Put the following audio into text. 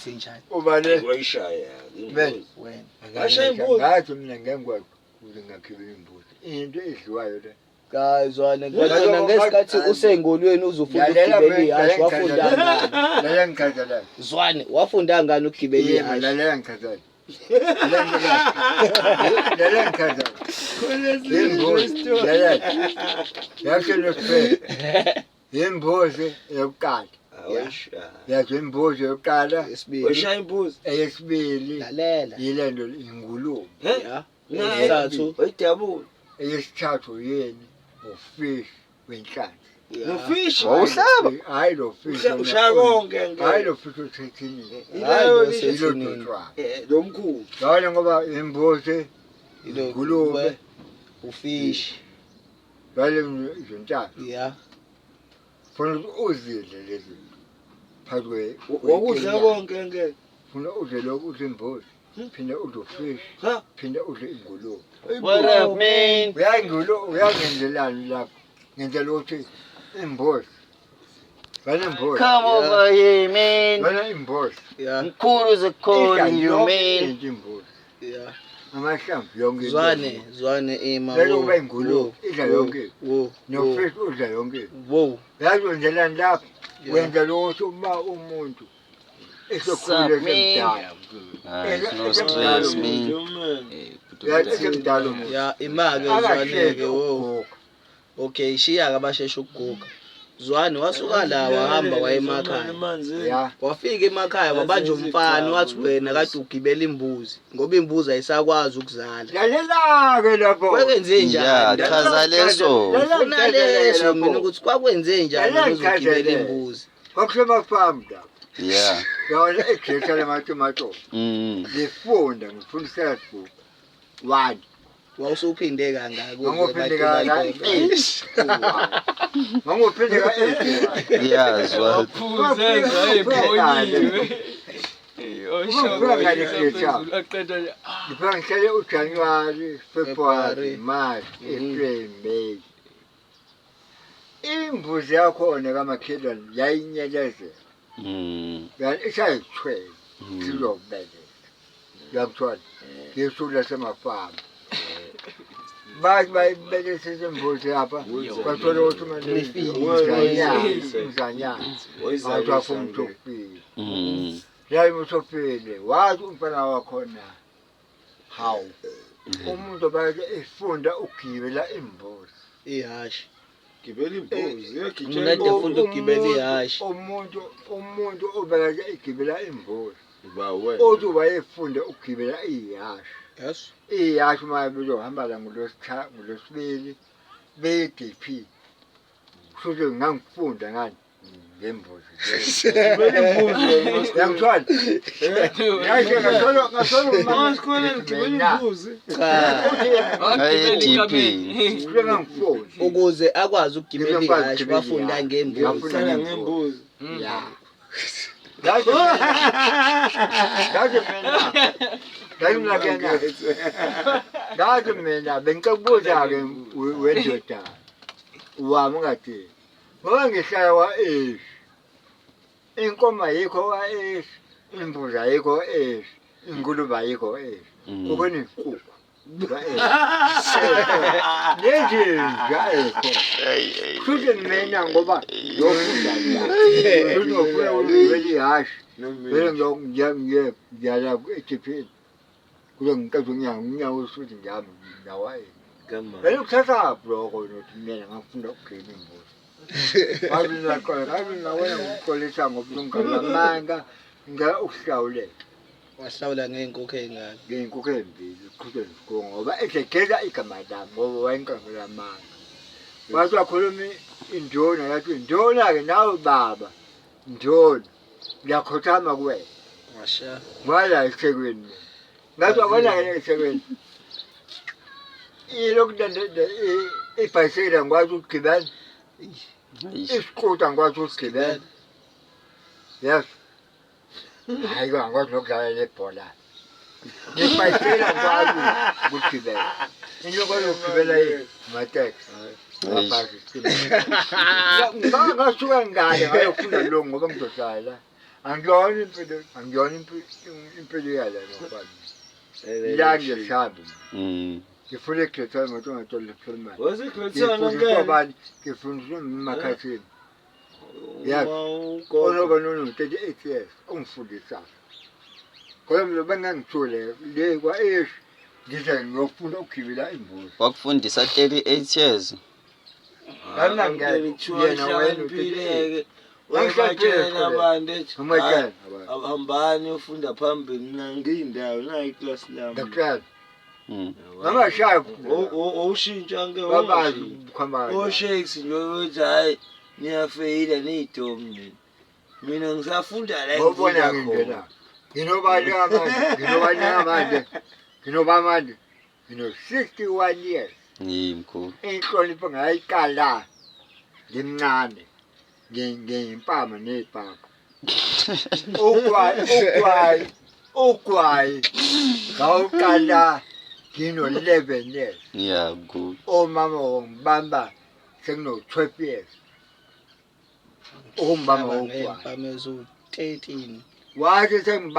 Kwenzenjani? Ubale Wayishaya Men. imbuzi. Wena. Washaya imbuzi. Ngathi mina ngeke ngikwazi ukuze ngakhipha imbuzi. Into edliwayo le. Cha zwane kodwa ngesikhathi usengolweni uzofunda Lalela ukugibela mina, ihhashi lalela wafunda ngichazela. ngani? Lalela ngichazela. Zwane wafunda ngani ukugibela Yebo, ihhashi? lalela ngichazela. Lalela ngichazela. Imbuzi. Lalela. Yakusho losiphela. Imbuzi yokuqala. Wayishaya. Yazi imbuzi yokuqala Esibili. Wayishaya imbuzi. eyesibili Lalela. yile nto ingulube. He? Ya. Naye. Esithathu. Wayidabula. Eyesithathu yini ufish wenhlanzi. Ya. Nofishi. Wawuhlaba? Hayi lo fish. Ushaya konke nge. Hayi lo fish uthethini. Hayi lo Yileyo sethinini. Yilo Eh, lo mkhulu. Yabona ngoba imbuzi Ilo ingulube ufish. vale izintathu. Ya. Funa ukuthi uzidle lezi zinto. Phakathi kwe Wakudla konke nge. Funa udle lokhu udle imbuzi. Phinde udle ufish. Ha? Phinde udle ingulube. What up man? Uyangulu uyangenzelani lapho? Ngenzela ukuthi imbuzi. Vale imbuzi. Come over here man. Vale imbuzi. Ya. Mkhulu is calling you Yonke man. into imbuzi. Ya. Amahlamvu yonke into. Zwane, zwane ima. Lelo wo, kuba ingulube, wo, idla wo, yonke into. Wo. Nofish udla yonke into. Wo. Yazi wenzelani lapho? Yeah. Wenzela ukuthi uma umuntu esekhulile Sup, man? esemdala. Ah, it's no stress man. Man. Eh, Yazi esemdala umuntu. Ya imake zwane Akasheshe ke wo. ukuguga. Okay, shiya ke abasheshe ukuguga. Zwane wasuka la wahamba waye emakhaya. Ya. Wafika emakhaya wabanjwa umfana wathi wena kade ugibela imbuzi ngoba imbuzi ayisakwazi ukuzala. Lalela-ke lapho. Kwakwenze Ya, njani? chaza leso. Lalela Ufuna leso mina lapho. ukuthi kwakwenze njani Lalela uzogibela ngichazele. imbuzi. Kwakusemafamu lapho. Yeah. Yabona ejecha lamatomato. Ngifunda ngifunda i-Facebook. One. Wawusuphinde kangaka Ngangophinde ka-eight. Ngangophinde ka-eight. Yeah, zwane. Waphuzenza ebhonyiwe. Aqeda nje. Ngifika ngihlale uJanuwari, February, February. March, April, May. Imbuzi yakhona kamakhelwane yayinyelezela. Yani isayithwele sizobeletha. Uyakuthola? Ngesuku lasemafamu. Bathi bayibelethisa imbuzi lapha, kwathola ukuthi manje umzanyana, umzanyana. Wathi wafuna umuntu ofile. Yayi umuntu ofile, wathi umfana wakhona, hawu, umuntu obake efunda ukugibela imbuzi. Ihhashi. Gibela imbuzi. Mina Uyagitshela kade efunda ukugibela ihhashi. Umuntu obekade egibela imbuzi, Ba wena. uthi wayefunda ukugibela ihhashi. Yes. Ihhashi uma bezohamba la ngolwesibili beye-DP. Kusho ngangifunda ngani ngembuzi. Gibela imbuzi wena. Uyangithola? Ngasho ngathola ngathola Uma esikoleni gibela imbuzi. Cha. Aye, DP. Ngangifunda. Ukuze akwazi ukugibela Ngizokwazi ihhashi ukugibela wafunda ihhashi. ngembuzi. Ngafunda Sala ngembuzi. Ya. Ngathi ngathi mina ngathi mina kena ngathi mina bengicela ke wendoda wami ngathi ngoba ngihlala kwa-Ace inkomo ayikho kwa-Ace imbuzi ayikho kwa-Ace ingulube ayikho kwa-Ace kukhona inkukhu kwa-Ace nezinja ayikho kushuthi mina ngoba ngiyofunda la kushuthi ngiyofuna ukugibela ihhashi vele ngiyala e-DP kuze ngiqede unyaka unyaka usuthi ngihamba ngiyawa vele kuthathaphi lokho nokuthi mina ngafunda ukugibela imbuzi ngathi ngiyaqola ngathi ngawena ngikuxolisa ngoba ungamanga ngicela ukuhlawulela Wahlawula ngey'nkukhu ey'ngaka. ngey'nkukhu ey'mbili qhutshwe nesikhungo ngoba esegeza igama lami ngoba wayengiqambela amanga wathi wakhuluma induna yathi induna-ke nawe baba nduna ngiyakhothama kuwena Washa. ngwala ethekwini mina ngathi wabona-ke ethekwini ilokhu ibhayisikili angikwazi ukugibela isikuta angikwazi ukugibela yes hhayi ke angikwazi nokudlala lebhola nebhayisikili angikwazi ukugibela into ekwazi ukugibela yini amateksi amabhasi isitimela. Ngasuka ngale ngayofunda lo ngoba ngizohlala. Angiyona impilo, angiyona impilo yala nofana. La ngiyahlamba. Ngifuna igrade one ngoba ngathola primary. Wasegrade one Ngifundiswa angeke. bani? Ngifundiswa umakhathini. Yazi. Uma ugogo. Onoba nono 38 years ongifundisayo. Kodwa mina bengangithule le kwa-H ngize ngiyofunda ukugibela imbuzi. Wakufundisa 38 years. Ngangingeke. Kuthiwa Yena wena uhlakaniphile-ke. Wangihlakaniphile Wayebatshela abantu ethi, Ngibatshela "Hhayi, abantu. hambani ufunda phambili mina ngiyindawo nayi iklasi lami." Ngakutshela. Ngangashaya. Owushintsha ke Babazi ukuhamba kanjani. oshakes nje ukuthi hhayi niyafeyila niy'domi nina. Mina ngisafunda la Ngobona engifunda ngingena. khona. Nginobani manje? Nginobani manje? Nginoba manje? Ngino 61 years. Yimi mkhulu. Inhlonipho ngayiqala ngimncane. Ngiyimpama nezipapa. Ugwayi, ugwayi, ugwayi. Ngawuqala ngino 11 years. Yeah, mkhulu. Omama wangibamba sengino 12 years. Ukumbamba ugwayi. Ngempama eziwu-13. Wathi sengibamba